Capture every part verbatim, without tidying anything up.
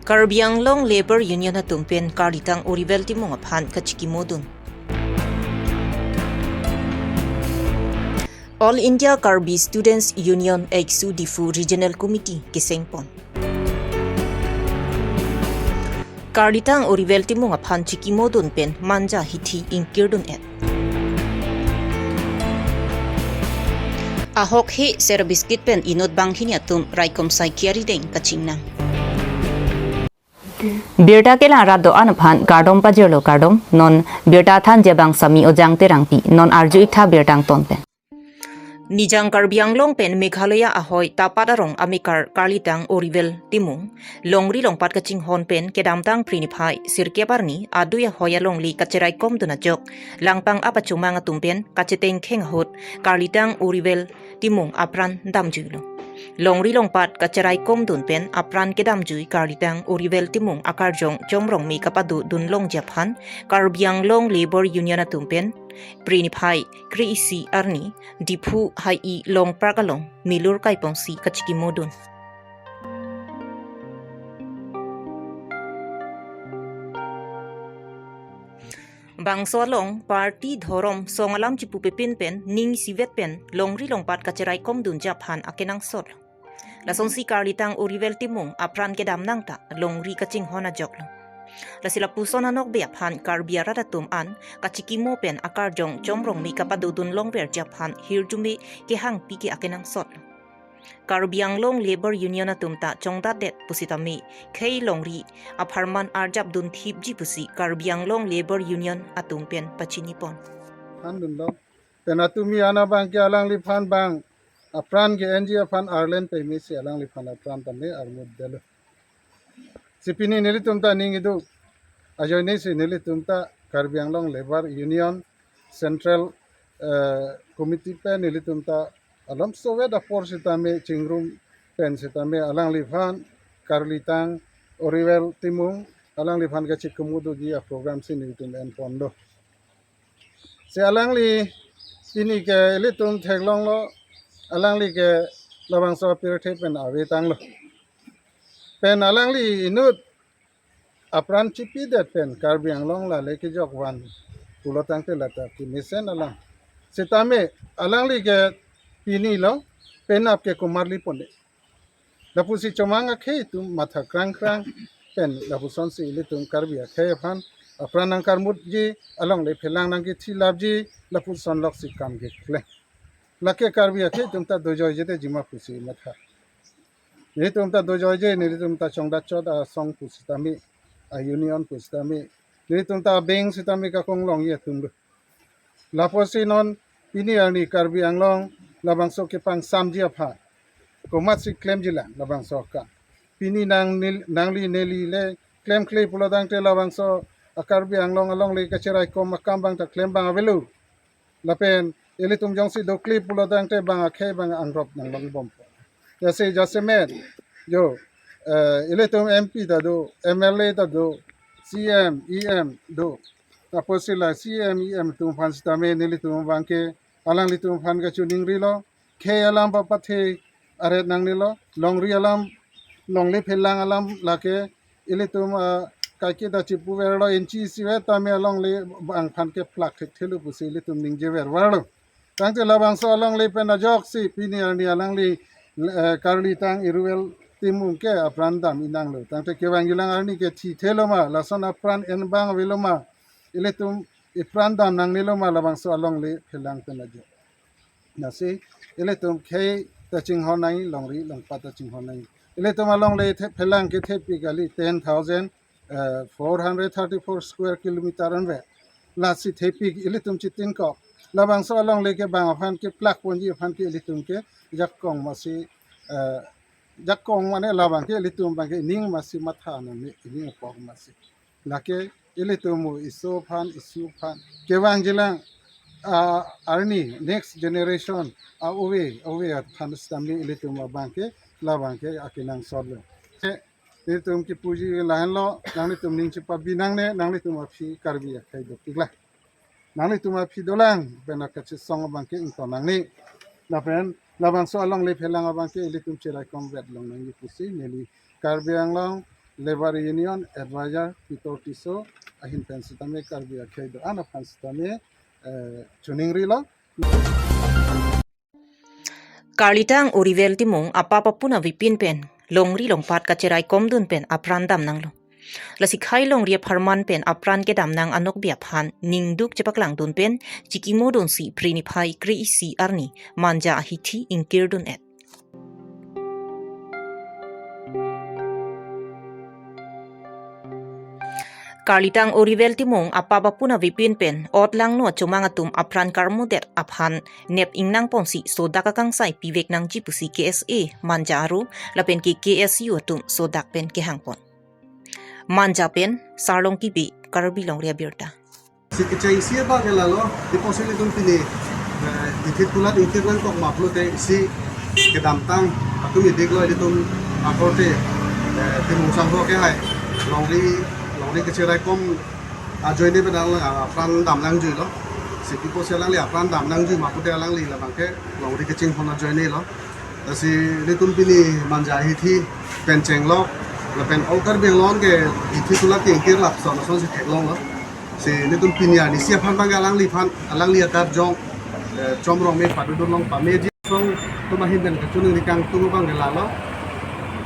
Karbi Anglong Labour Union atum pen Karlitang Orivel Timung aphan kachikimodun. All India Karbi Students Union ACSU Diphu Regional Committee kesengpon. Karlitang Orivel Timung aphan chikimodun pen Manja hithi ingkirdun-et. Ahok he sera biscuit pen inut banghini atum raikom sai kiari deng kachingnang. Birta kelang rat do-an aphan kardom pajirlo kardom, non birta thanji abang Sami Ojang Terangpi, non arju-ik tha birta angton pen. Nijang Karbi Anglong pen Meghalaya ahoi Tapat arong amekar Karlitang Orivel Timung, longri longpat kachinghon pen kedamtang Phre niphai sirkep arni adui ahoi alongle kachiraikomdun ajok, langpang apachomang atum pen kachetengkheng ahut Karlitang Orivel Timung apran damjuilo. Longri longpat kachiraikomdun pen apran kedamjui Karlitang Orivel Timung akarjong Chomrongme kapadodun longji aphan Karbi Anglong Labour Union atum pen Phre niphai kre-isi arni Diphu Hai-i Long Park along milur kaipongsi kachikimodun. Bangso along party, dhorom, song alam chipupepin pen ning isivet pen longri longpat kachiraikomdunji aphan akenangsot. Lasonsi Karlitang Orivel Timung apran kedam nangta longri kachinghon ajoklo. Lasi lapuson anokbe aphan Karbi arat atum an kachikimo pen akarjong Chomrongme kapadodun longverji aphan hirjume kehangpi ke akenangsot. Karbi Anglong Labour Union atum ta chongdatdet pusitame khei longri apharman arjapdun thipji pusi Karbi Anglong Labour Union atum pen pachinipon. Handunlo. Pen atumi ana abangke alangliphan bang apran ke-enji aphan arlen pemesi alangliphan apran tame armut detlo. Si pini nelitum ta ning iduk ajoinesi nelitum ta Karbi Anglong Labour Union Central, eh, Committee pen nelitum ta alom sovet apor sitame chingrum pen sitame alangliphan Karlitang Orivel Timung alangliphan kachikimodunji aprogram si nelitum enponlo. Si alangli pini ke ilitum theklonglo, alangli ke labangso apirthe pen avetanglo. Pen alangli inut apran chipidet pen Karbi Anglong lale kejok van pulo tangte lata kemesen alang. Sitame alangli ke pinilo, penap ke komarli ponde. Lapusi chomang akhei atum matha krangkrang pen lapusonsi ilitum Karbi akhei aphan apran nangkarmutji, alongle phelang nangkethilapji, lapuson loksi kam keklem. Lake Karbi akhei atum ta dojoijedetji ma pusi matha. Nelitum ta dojoije, nelitum ta chongdatchot asong pusitame, a-union pusitame, nelitum ta abeng sitame kakonglongji atumlo. Lapusi non pini arni Karbi Anglong labangso kepangsamji aphan komatsi klemjilang labangso akam. Pini nang nil-, nangli neli le klemkle pulo tangte labangso a-Karbi Anglong alongle kachiraikom akam bang ta klem bang avelo. Lapen ilitum jongsi dokle pulo tangte bang akhei bang angrop nanglongbom. Jase jasemet jo, eh, ilitum M P ta do, M L A ta do, C M, E M do. Lapusi la C M, E M atum aphan sitame nelitum abangke alanglitum aphan kachiningrilo. Khei alam papathe aret nangnelo, longri alam, longle phelang alam lake ilitum, ah, kaike ta chipuverlo, inchi isivet tame alongle bang aphan keplak thekthelo pusi ilitum ningjeververlo. Tangte labangso alongle pen ajoksi pini arni alangli, eh, Karlitang Orivel Timung ke apran dam-i nanglo. Tangte kevangjilang arni ke thithelo ma, lason apran en bang avelo ma, ilitum ipran dam nangnelo ma labangso alongle phelang pen ajok. Lasi ilitum khei ta chinghon nangji, longri longpat ta chinghon nangji. Ilitum alongle the-, phelang kethepik kali ten thousand, eh, four hundred thirty-four square kilometer anvet. Lasi thepik ilitum chitinkok. Labangso alongle ke bang aphan keplak ponji aphan ke ilitum ke jakong masi, eh, jakong mane labang ke ilitum abangke ning masi matha nangne, ning apok masi. Lake ilitum o iso aphan, isu aphan kevangjilang, ah, arni next generation, ah, ove, ove aphan sitame ilitum abangke, labangke akenangsotlo. Ke, ilitum kipuji lahenlo, nanglitum ning chipabi nangne, nanglitum aphi Karbi akhei doktikla. Nanglitum aphi dolang, pen akachesong abangke ington nangne. Lapen labangso alongle phelang abangke ilitum chiraikom vetlong nangji pusi neli Karbi Anglong Labour Union Advisor Peter Tisso ahin pen sitame Karbi akhei do-an aphan sitame, eh, choningrilo. Karlitang Orivel Timung apap apun avepin pen longri longpat kacheraikomdun pen apran damnanglo. Lasi khei longri apharman pen apran kedamnang anokbe aphan ningduk chepaklangdun pen chikimodunsi Phre niphai kre-isi arni Manja ahithi ingkirdun-et. Karlitang Orivel Timung apap apun avepin pen otlangno chomang atum apran karmudet aphan nep ingnangponsi sodak akangsai pivek nangji pusi K S A Manja aru lapen ke K S U atum sodak pen kehangpon. Manja pen Sarlong Kibi, Karbi Longri Abirta. Si kechengsi abang ke lalo, di posil itum pini, eh, ithit kulat ingkir nangkok ma pulote isi kedamtang atum idik lo itum akorte, eh, Timung sangho ke hai, longri, longri kacheraikom ajoine pen alang, ah, apran damnangjuilo. Si di posil alangli apran damnangjuima pulote alangli labang ke longri kachinghon ajoinelo. Lasi nelitum pini Manja ahithi pen chenglok, lapen all Karbi Anglong ke ithit kulat ingkir lapuson asonsi theklonglo. Si nelitum pini arnisi aphan abang ke alangliphan, alangli atarjong, eh, chomrong me padodun long pameji song atum ahin pen kachiningri kangtung abang ke lalo.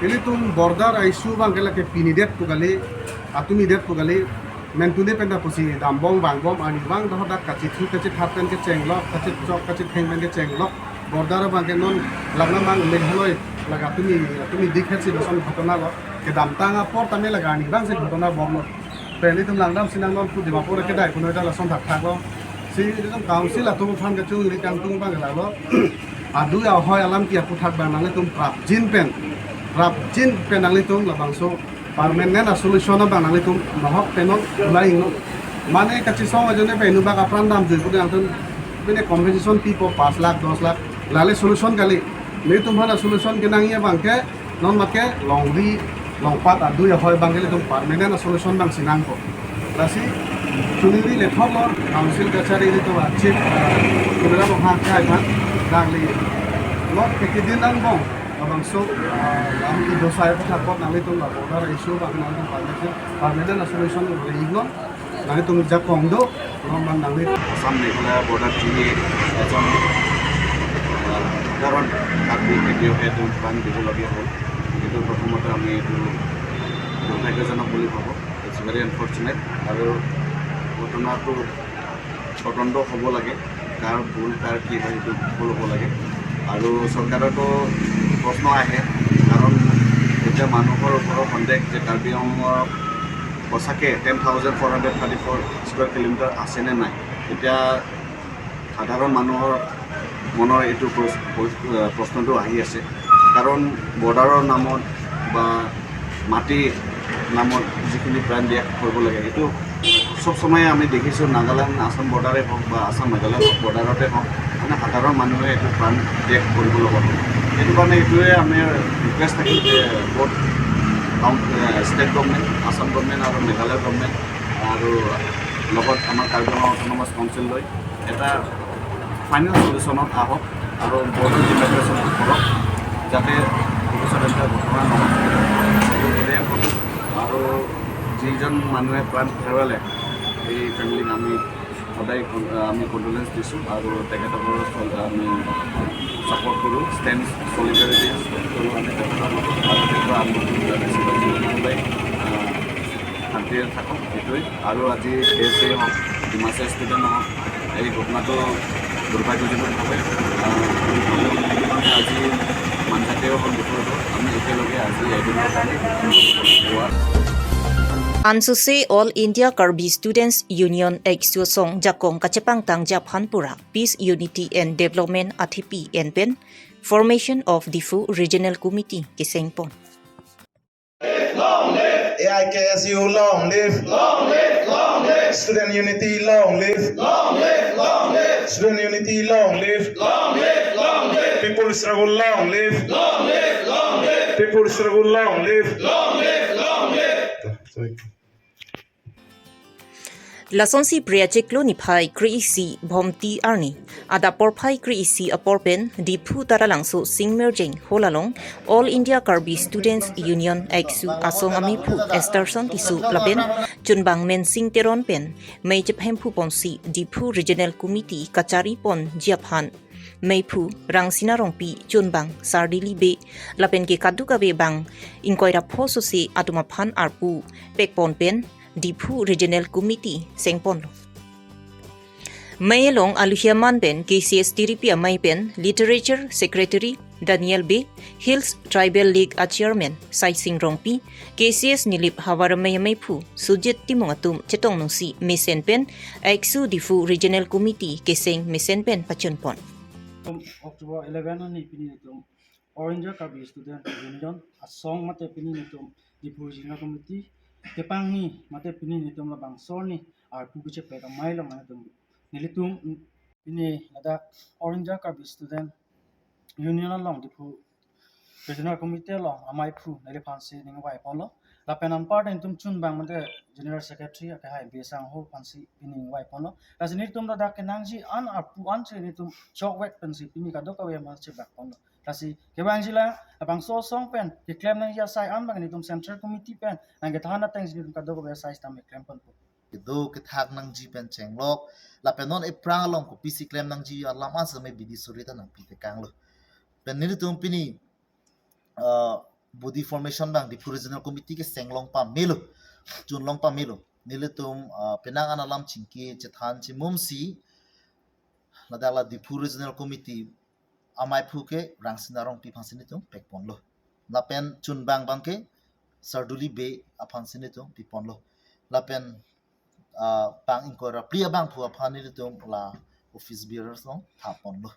Ilitum border issue abang ke lake pinidet pu kali, atum idet pu kali, mentune pen ta pusi dambom vangbom arnivang dohodak kachithu kachithat pen kechenglok, kachechok kachetheng pen kechenglok. Border abang ke non langdam abang Meghalaya laga atum, atum idik hetsi lason ghotona lo. Kedamtang apor tame laga arnivangsi ghotona bomlo. Pen ilitum langdamsi nang non pu Dimapur kedai punoi ta lason thakthaklo. Si ilitum council atum aphan kachiningri kangtung abang ke lalo. Adui ahoi alam kiya puthak abang nanglitum prapjin pen, prapjin pen nanglitum labangso permanent a-solution abang nanglitum nohok pen non ulai ingno. Mane kachesong ajoine pen inutbak apran damjui pu nangtum pine compensation pipo panch lakh, dos lakh, lale solution kali. Nelitum aphan a-solution kenangji abang ke non mat ke longri longpat adui ahoi abang ke ilitum permanent a-solution abang si nangpo. Lasi chiningri lethoklo council kachari ilitum a-chief, eh, Tuliram Ronghang akhei aphan, nangli non kekedin angbong labangso, eh, lam idosai aphuthak apot nanglitum la border issue abang nangtum permanent, permanent a-solution ri non, nanglitum jakong do, non man nangli. Assam Meghalaya বৰ্ডাৰ টি এ এজন, আহ, সাধাৰণ কাৰ্বি খেতিয়কে এইটো প্ৰাণ দিবলগীয়া হ'ল। এইটো প্ৰথমতে আমি এইটো দুৰ্ভাগ্যজনক বুলি ভাবোঁ। It's very unfortunate। আৰু ঘটনাটো তদন্ত হ'ব লাগে, কাৰ ভুল, কাৰ কি হয়, সেইটো সফল হ'ব লাগে। আৰু চৰকাৰতো প্ৰশ্ন আহে, কাৰণ এতিয়া মানুহৰ ওপৰত সন্দেহ যে কাৰ্বি আংলঙৰ সঁচাকৈ ten thousand four hundred thirty four square kilometre আছেনে নাই। এতিয়া সাধাৰণ মানুহৰ মনৰ এইটো প্ৰশ্ন, প্ৰশ্নটো আহি আছে, কাৰণ বৰ্ডাৰৰ নামত বা মাটিৰ নামত যিখিনি প্ৰাণ ত্যাগ কৰিব লাগে, এইটো চব সময়ে আমি দেখিছোঁ, নাগালেণ্ড আছাম বৰ্ডাৰে হওক বা আছাম মেঘালয় হওক, বৰ্ডাৰতে হওক, মানে সাধাৰণ মানুহে এইটো প্ৰাণ ত্যাগ কৰিব লগা হয়। সেইটো কাৰণে এইটোৱে আমি ৰিকুৱেষ্ট থাকিল যে ব'থ কাউন-, এ, ষ্টেট গভৰ্ণমেণ্ট, আছাম গভৰ্ণমেণ্ট আৰু মেঘালয় গভৰ্ণমেণ্ট আৰু লগত আমাৰ কাৰ্বি আংলং অট'নমাছ কাউন্সিল লৈ এটা ফাইনেল ছলিউশ্যনত আহক আৰু বৰ্ডাৰ ডিমাৰ্কেশ্যন কৰক, যাতে ভৱিষ্যতে এনেকুৱা ঘটনা নহয়। এইটো বুলিয়ে ক'লোঁ। আৰু যিজন মানুহে প্ৰাণ হেৰুৱালে, এই ফেমিলিক আমি সদায় কন-, আমি কণ্ডলেঞ্চ দিছোঁ আৰু তেখেতসকলৰ চল-, আমি ছাপোৰ্ট কৰোঁ, ষ্টেণ্ড, ছলিডাৰিটি কৰোঁ আমি তেখেতৰ লগত। আৰু তেখেতৰ আত্মাক আমি সদায়, আহ, শান্তিৰে থাকক, এইটোৱেই। আৰু আজি কে এছ এ হওক, ডিমাচা ষ্টুডেণ্ট হওক, এই ঘটনাটো দুৰ্ভাগ্যজনকভাৱে, আহ, আজি মানজাতেও হ'ল, দুখৰ হ'ল। আমি একেলগে আজি এদিনৰ কাৰণে পোৱা। Ansose All India Karbi Students Union AKSU asong jakong kachepangtangji aphan pura Peace, Unity and Development athepi en pen Formation of Diphu Regional Committee kesengpon. A I K S U long live. Long live, long live. Student unity long live. Long live, long live. Student unity long live. Long live, long live. People struggle long live. Long live, long live. People struggle long live. Long live, long live. Thank you. Lasonsi Phre achiklo niphai kre-isi Bhomti arni, adap porphai kre-isi apor pen Diphu Taralangso Singmerjeng Hall along All India Karbi Students Union, ACSU, asong amephu Esterson Tisso lapen chunbang Mensing Teron pen mei chephemphu ponsi Diphu Regional Committee kachari ponji aphan meiphu Rangsina Rongpi, chunbang Sardili Bey lapen ke kadokave bang ingkoi ra pho sose atum aphan arpu pekpon pen Diphu Regional Committee sengponlo. Mei along aluhi aman pen K C S tiripi amei pen Literature Secretary Daniel Bey, Hills Tribal League a-Chairman Saising Rongpi, K C S Nilip havar amei ameiphu Sujit Timung atum chetong nungsi mesen pen ACSU Diphu Regional Committee keseng mesen pen pachunpon. October eleven arni pini nelitum All India Karbi Student Union asong mate pini nelitum Diphu Regional Committee kepangni mate pini nelitum labangso arni arpu kechepet amei along nelitum, nelitum pini ladak All India Karbi Student Union along Diphu Regional Committee along ameiphu neli aphansi ning vaiponlo. Lapen anparta nelitum chunbang mate General Secretary akehai Bey Sangho aphansi pini ning vaiponlo. Lasi nelitum ladak kenangji an arpu ansi nelitum chokvek pensi pini kadokave aphansi bak ponlo. Lasi kevangji la labangso asong pen keklem nangji asai an abang nelitum Central Committee pen nangkethan atengsi nelitum kadokave asai stam keklem ponpo. Kedo kethak nangji pen chenglok, lapen non ephrang along kopisi klem nangji alam asame bidi suri ta nangpi tekanglo. Pen nelitum pini, uh, body formation abang Diphu Regional Committee keseng long pamelo, chun long pamelo. Nelitum, uh, penang an alam chingki chethan chimumsi, ladak la Diphu Regional Committee ameiphu ke Rangsina Rongpi aphansi nelitum pekponlo. Lapen chunbang abang ke Sarduli Bey aphansi nelitum piponlo. Lapen, ah, bang ingkoi ra phli abangphu aphan nelitum la office bearers along thaponlo.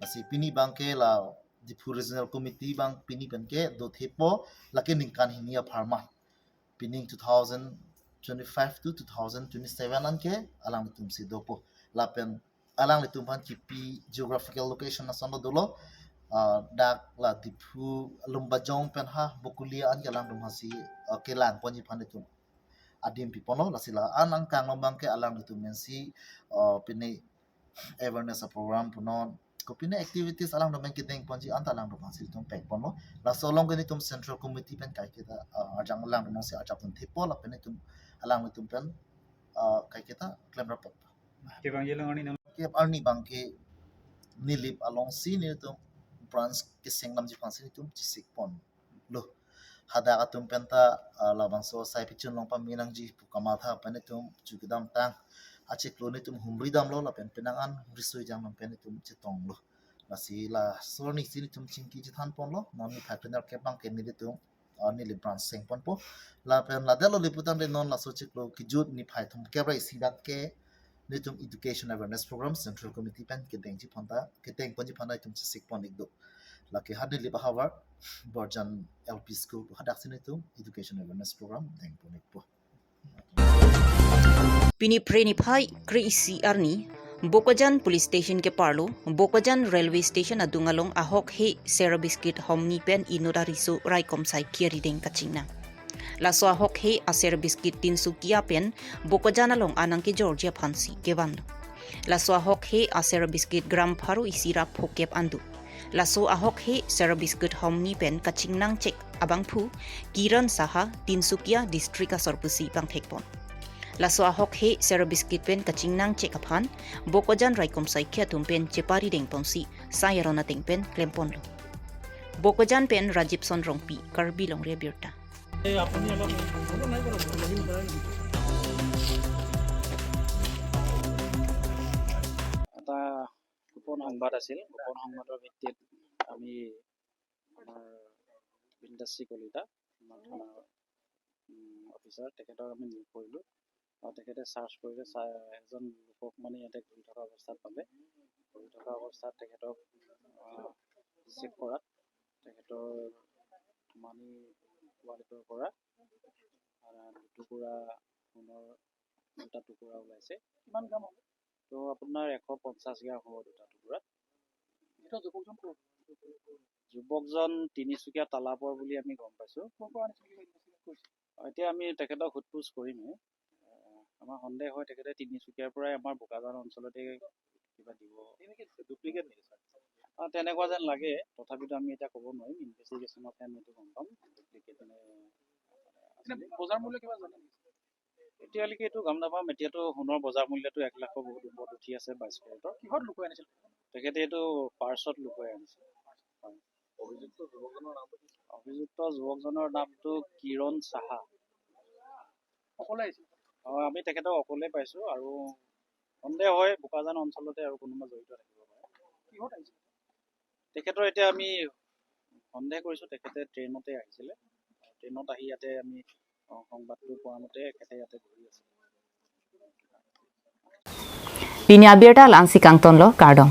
Lasi pini abang ke la Diphu Regional Committee abang pini pen ke dothepo, lake ningkan hini apharman. Pining two thousand twenty-five to two thousand twenty-seven anke alanglitumsi dopo. Lapen alanglitum aphan kipi geographical location ason dolo, ah, dak la Diphu Lumbajong pen ha Bokulia anke alangtum aphansi, ah, kelang ponji aphan itum adim piponlo. Lasi la an angkang along abang ke alanglitum pensi, ah, pini awareness a-program punon, kopine activities alangtum pen kedeng ponji anta alangtum aphansi itum pekponlo. Laso along ke nelitum Central Committee pen kaiketa, ah, ajang alangtum aphansi ajak pun thepo lapen itum alanglitum pen, ah, kaiketa klem rapot. Kevangji along arni nang- Kep arni abang ke Nilip alongsi nelitum branch keseng damji aphansi nelitum chesik ponlo. Hadak atum penta, ah, labangso asai pichun long pame nangji pu kamatha pen itum chukidam tang. Achiklo nelitum humri damlo lapen penang an humri soi jang nang pen itum chetonglo. Lasi laso arnisi nelitum chingki chethan ponlo, non niphai krenerkep abang ke nelitum, ah, Nilip branch seng ponpo. Lapen ladak lo liputang de non laso chiklo kejut niphai thomkep ra isi abang ke nelitum education awareness program Central Committee pen kedengji aphan ta, kedeng ponji aphan ta itum chesik pon-ikdo. Lake ha Nilip ahavar Borjan L P School hadaksi nelitum education awareness program deng pon-ikpo. Pini Phre niphai kre-isi arni, Bokajan Police Station keparlo, Bokajan Railway Station adung along ahokhe Sera Biscuit Homni pen inut ariso raikom saikia rideng kachingnang. Laso ahokhe a-Sera Biscuit Tinsukia pen Bokajan along an nangkejorji aphansi kevanlo. Laso ahokhe a-Sera Biscuit gram pharo isi ra phokep an do. Laso ahokhe Sera Biscuit Homni pen kachingnang chek abangphu Kiran Saha, Tinsukia District asor pusi pangthekpon. Laso ahokhe Sera Biscuit pen kachingnang chek aphan Bokajan raikom saikia atum pen chepari deng ponsi sai aron ateng pen klem ponlo. Bokajan pen Rajibson Rongpi, Karbi Longri Abirta. এটা গোপন সংবাদ আছিল। গোপন সংবাদৰ ভিত্তিত আমি আমাৰ বিন্দাশ্ৰী কলিতা, আমাৰ থানা, উম, অফিচাৰ, তেখেতক আমি নিয়োগ কৰিলোঁ। আৰু তেখেতে চাৰ্চ কৰিলে, চা-, এজন লোকক মানে ইয়াতে ঘূৰি থকা অৱস্থাত পালে। ঘূৰি থকা অৱস্থাত তেখেতক, আহ, চেক কৰাত তেখেতৰ মানি ৱালেটৰ পৰা, আহ, দুটুকুৰা সোণৰ দুটা টুকুৰা ওলাইছে। কিমান গ্ৰাম হ'ব? তো আপোনাৰ এশ পঞ্চাছ গ্ৰাম হ'ব দুটা টুকুৰাত। এইটো যুৱকজন ক'ৰ? যুৱকজন তিনিচুকীয়া তালাপৰ বুলি আমি গম পাইছোঁ। ক'ৰ পৰা আনিছে বুলি ইনভেষ্টিগেট কৰিছে? এতিয়া আমি তেখেতক সোধ পোছ কৰিমহে। আহ, আমাৰ সন্দেহ হয় তেখেতে তিনিচুকীয়াৰ পৰাই আমাৰ বোকাজান অঞ্চলতে কিবা দিব। ডুপ্লিকেট নেকি ছাৰ? অ, তেনেকুৱা যেন লাগে, তথাপিতো আমি এতিয়া ক'ব নোৱাৰিম, ইনভেষ্টিগেশ্যনতহে আমি এইটো গম পাম, ডুপ্লিকেট নে আচলি। বজাৰ মূল্য কিবা জানে নেকি? এতিয়ালৈকে এইটো গম নাপাম। এতিয়াতো সোণৰ বজাৰ মূল্যটো এক লাখৰ বহুত ওপৰত উঠি আছে বাইছ কেৰেটৰ। কিহত লুকুৱাই আনিছিল? তেখেতে এইটো পাৰ্চত লুকুৱাই আনিছে। হয়। অভিযুক্ত যুৱকজনৰ নাম? অভিযুক্ত যুৱকজনৰ নামটো কিৰণ সাহা। অকলে আহিছিল? অ, আমি তেখেতক অকলে পাইছোঁ আৰু সন্দেহ হয় বোকাজান অঞ্চলতে আৰু কোনোবা জড়িত থাকিব পাৰে। কিহত আহিছিল? তেখেতৰ এতিয়া আমি সন্দেহ কৰিছোঁ তেখেতে ট্ৰেইনতে আহিছিলে। ট্ৰেইনত আহি ইয়াতে আমি, অ, সংবাদটো পোৱা মতে তেখেতে ইয়াতে বহি আছে। Pini abirta la-ansi kangtonlo, kardom.